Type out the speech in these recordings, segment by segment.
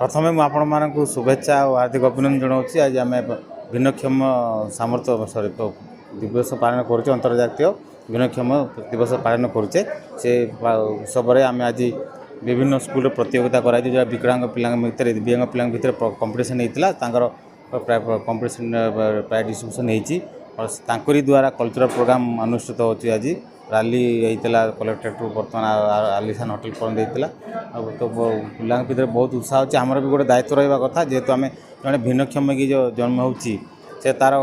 ପ୍ରଥମେ ମୁଁ ଆପଣମାନଙ୍କୁ ଶୁଭେଚ୍ଛା ଓ ହାର୍ଦ୍ଦିକ ଅଭିନନ୍ଦନ ଜଣାଉଛି। ଆଜି ଆମେ ଭିନ୍ନକ୍ଷମ ସାମର୍ଥ୍ୟ, ସରି, ଦିବସ ପାଳନ କରୁଛେ। ଅନ୍ତର୍ଜାତୀୟ ଭିନ୍ନକ୍ଷମ ଦିବସ ପାଳନ କରୁଛେ। ସେ ଉତ୍ସବରେ ଆମେ ଆଜି ବିଭିନ୍ନ ସ୍କୁଲରେ ପ୍ରତିଯୋଗିତା କରାଯାଇଛି। ଯାହା ବିକଳାଙ୍ଗ ପିଲାଙ୍କ ଭିତରେ, ଦିବ୍ୟାଙ୍ଗ ପିଲାଙ୍କ ଭିତରେ କମ୍ପିଟିସନ୍ ହେଇଥିଲା। ତାଙ୍କର ପ୍ରାୟ କମ୍ପିଟିସନ୍, ପ୍ରାୟ ଡିଷ୍ଟ୍ରିବ୍ୟୁସନ୍ ହେଇଛି। ତାଙ୍କରି ଦ୍ୱାରା କଲଚରାଲ୍ ପ୍ରୋଗ୍ରାମ୍ ଅନୁଷ୍ଠିତ ହେଉଛି। ଆଜି ରାଲି ହେଇଥିଲା, କଲେକ୍ଟରେଟ୍ରୁ ବର୍ତ୍ତମାନ ଆଲିସାନ ହୋଟେଲ ପର୍ଯ୍ୟନ୍ତ ହେଇଥିଲା। ଆଉ ତ ପିଲାଙ୍କ ଭିତରେ ବହୁତ ଉତ୍ସାହ ଅଛି। ଆମର ବି ଗୋଟେ ଦାୟିତ୍ୱ ରହିବା କଥା। ଯେହେତୁ ଆମେ ଜଣେ ଭିନ୍ନକ୍ଷମ ହେଇକି ଯେଉଁ ଜନ୍ମ ହେଉଛି, ସେ ତା'ର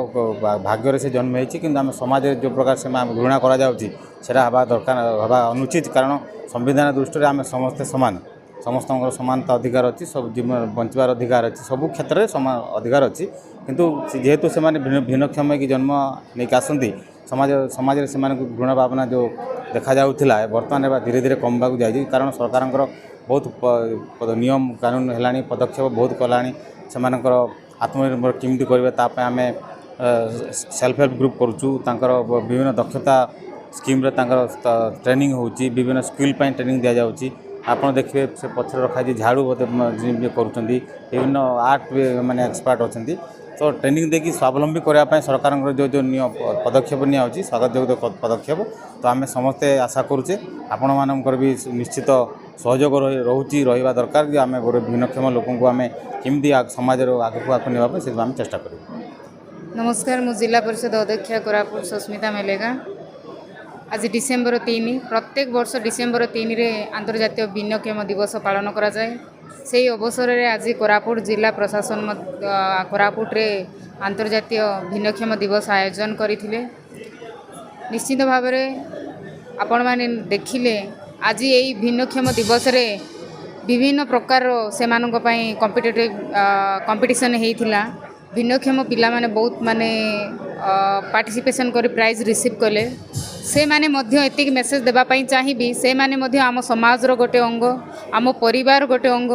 ଭାଗ୍ୟରେ ସେ ଜନ୍ମ ହେଇଛି। କିନ୍ତୁ ଆମେ ସମାଜରେ ଯେଉଁ ପ୍ରକାର ସେମାନେ ଘୃଣା କରାଯାଉଛି, ସେଇଟା ହେବା ଦରକାର, ହେବା ଅନୁଚିତ। କାରଣ ସମ୍ବିଧାନ ଦୃଷ୍ଟିରେ ଆମେ ସମସ୍ତେ ସମାନ। ସମସ୍ତଙ୍କର ସମାନତା ଅଧିକାର ଅଛି। ସବୁ ଜୀବନ ବଞ୍ଚିବାର ଅଧିକାର ଅଛି। ସବୁ କ୍ଷେତ୍ରରେ ସମାନ ଅଧିକାର ଅଛି। କିନ୍ତୁ ଯେହେତୁ ସେମାନେ ଭିନ୍ନକ୍ଷମ ହେଇକି ଜନ୍ମ ନେଇକି ଆସନ୍ତି, ସମାଜରେ ସେମାନଙ୍କୁ ଘୃଣା ଭାବନା ଯେଉଁ ଦେଖାଯାଉଥିଲା, ବର୍ତ୍ତମାନ ଏବେ ଧୀରେ ଧୀରେ କମିବାକୁ ଯାଇଛି। କାରଣ ସରକାରଙ୍କର ବହୁତ ନିୟମ କାନୁନ ହେଲାଣି, ପଦକ୍ଷେପ ବହୁତ କଲାଣି। ସେମାନଙ୍କର ଆତ୍ମନିର୍ଭର କେମିତି କରିବେ, ତା ପାଇଁ ଆମେ ସେଲ୍ଫ ହେଲ୍ପ ଗ୍ରୁପ୍ କରୁଛୁ। ତାଙ୍କର ବିଭିନ୍ନ ଦକ୍ଷତା ସ୍କିମ୍ରେ ତାଙ୍କର ଟ୍ରେନିଂ ହେଉଛି। ବିଭିନ୍ନ ସ୍କିଲ୍ ପାଇଁ ଟ୍ରେନିଂ ଦିଆଯାଉଛି। ଆପଣ ଦେଖିବେ, ସେ ପଛରେ ରଖାଯାଇଛି ଝାଡ଼ୁ ବୋଧେ ଯିଏ କରୁଛନ୍ତି। ବିଭିନ୍ନ ଆର୍ଟ ବି ମାନେ ଏକ୍ସପର୍ଟ ଅଛନ୍ତି। ତ ଟ୍ରେନିଂ ଦେଇକି ସ୍ୱାବଲମ୍ବୀ କରିବା ପାଇଁ ସରକାରଙ୍କର ଯେଉଁ ଯେଉଁ ନିୟମ ପଦକ୍ଷେପ ନିଆହେଉଛି, ସ୍ୱାଗତଯୋଗ୍ୟ ପଦକ୍ଷେପ। ତ ଆମେ ସମସ୍ତେ ଆଶା କରୁଛେ, ଆପଣମାନଙ୍କର ବି ନିଶ୍ଚିତ ସହଯୋଗ ରହୁଛି, ରହିବା ଦରକାର ଯେ ଆମେ ଗୋଟେ ଭିନ୍ନକ୍ଷମ ଲୋକଙ୍କୁ ଆମେ କେମିତି ସମାଜର ଆଗକୁ ଆଗକୁ ନେବା ପାଇଁ ସେଥିପାଇଁ ଆମେ ଚେଷ୍ଟା କରିବୁ। ନମସ୍କାର, ମୁଁ ଜିଲ୍ଲା ପରିଷଦ ଅଧ୍ୟକ୍ଷା କୋରାପୁଟ ସସ୍ମିତା ମେଲେଗା। ଆଜି ଡିସେମ୍ବର 3। ପ୍ରତ୍ୟେକ ବର୍ଷ ଡିସେମ୍ବର 3ରେ ଆନ୍ତର୍ଜାତୀୟ ଭିନ୍ନକ୍ଷମ ଦିବସ ପାଳନ କରାଯାଏ। ସେହି ଅବସରରେ ଆଜି କୋରାପୁଟ ଜିଲ୍ଲା ପ୍ରଶାସନ କୋରାପୁଟରେ ଆନ୍ତର୍ଜାତୀୟ ଭିନ୍ନକ୍ଷମ ଦିବସ ଆୟୋଜନ କରିଥିଲେ। ନିଶ୍ଚିତ ଭାବରେ ଆପଣମାନେ ଦେଖିଲେ, ଆଜି ଏଇ ଭିନ୍ନକ୍ଷମ ଦିବସରେ ବିଭିନ୍ନ ପ୍ରକାରର ସେମାନଙ୍କ ପାଇଁ କମ୍ପିଟେଟିଭ୍ କମ୍ପିଟିସନ୍ ହେଇଥିଲା। ଭିନ୍ନକ୍ଷମ ପିଲାମାନେ ବହୁତ ମାନେ ପାର୍ଟିସିପେସନ୍ କରି ପ୍ରାଇଜ୍ ରିସିଭ୍ କଲେ। ସେମାନେ ମଧ୍ୟ ଏତିକି ମେସେଜ୍ ଦେବା ପାଇଁ ଚାହିଁବି, ସେମାନେ ମଧ୍ୟ ଆମ ସମାଜର ଗୋଟେ ଅଙ୍ଗ, ଆମ ପରିବାର ଗୋଟେ ଅଙ୍ଗ।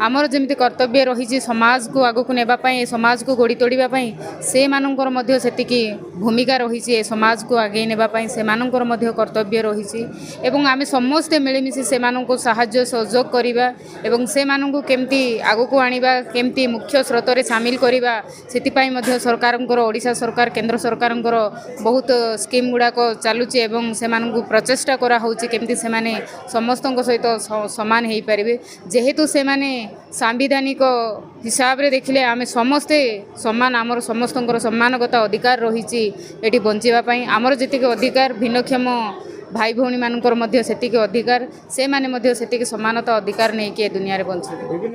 ଆମର ଯେମିତି କର୍ତ୍ତବ୍ୟ ରହିଛି ସମାଜକୁ ଆଗକୁ ନେବା ପାଇଁ, ଏ ସମାଜକୁ ଗଢ଼ି ତୋଳିବା ପାଇଁ, ସେମାନଙ୍କର ମଧ୍ୟ ସେତିକି ଭୂମିକା ରହିଛି। ଏ ସମାଜକୁ ଆଗେଇ ନେବା ପାଇଁ ସେମାନଙ୍କର ମଧ୍ୟ କର୍ତ୍ତବ୍ୟ ରହିଛି ଏବଂ ଆମେ ସମସ୍ତେ ମିଳିମିଶି ସେମାନଙ୍କୁ ସାହାଯ୍ୟ ସହଯୋଗ କରିବା ଏବଂ ସେମାନଙ୍କୁ କେମିତି ଆଗକୁ ଆଣିବା, କେମିତି ମୁଖ୍ୟ ସ୍ରୋତରେ ସାମିଲ କରିବା, ସେଥିପାଇଁ ମଧ୍ୟ ସରକାରଙ୍କର, ଓଡ଼ିଶା ସରକାର, କେନ୍ଦ୍ର ସରକାରଙ୍କର ବହୁତ ସ୍କିମ୍ ଗୁଡ଼ାକ ଚାଲୁଛି ଏବଂ ସେମାନଙ୍କୁ ପ୍ରଚେଷ୍ଟା କରାହେଉଛି କେମିତି ସେମାନେ ସମସ୍ତଙ୍କ ସହିତ ସମାନ ହେଇପାରିବେ। ଯେହେତୁ ସେମାନେ ସାମ୍ବିଧାନିକ ହିସାବରେ ଦେଖିଲେ ଆମେ ସମସ୍ତେ ସମାନ, ଆମର ସମସ୍ତଙ୍କର ସମାନଗତ ଅଧିକାର ରହିଛି ଏଠି ବଞ୍ଚିବା ପାଇଁ। ଆମର ଯେତିକି ଅଧିକାର, ଭିନ୍ନକ୍ଷମ ଭାଇ ଭଉଣୀମାନଙ୍କର ମଧ୍ୟ ସେତିକି ଅଧିକାର। ସେମାନେ ମଧ୍ୟ ସେତିକି ସମାନତା ଅଧିକାର ନେଇକି ଏ ଦୁନିଆରେ ବଞ୍ଚିବେ।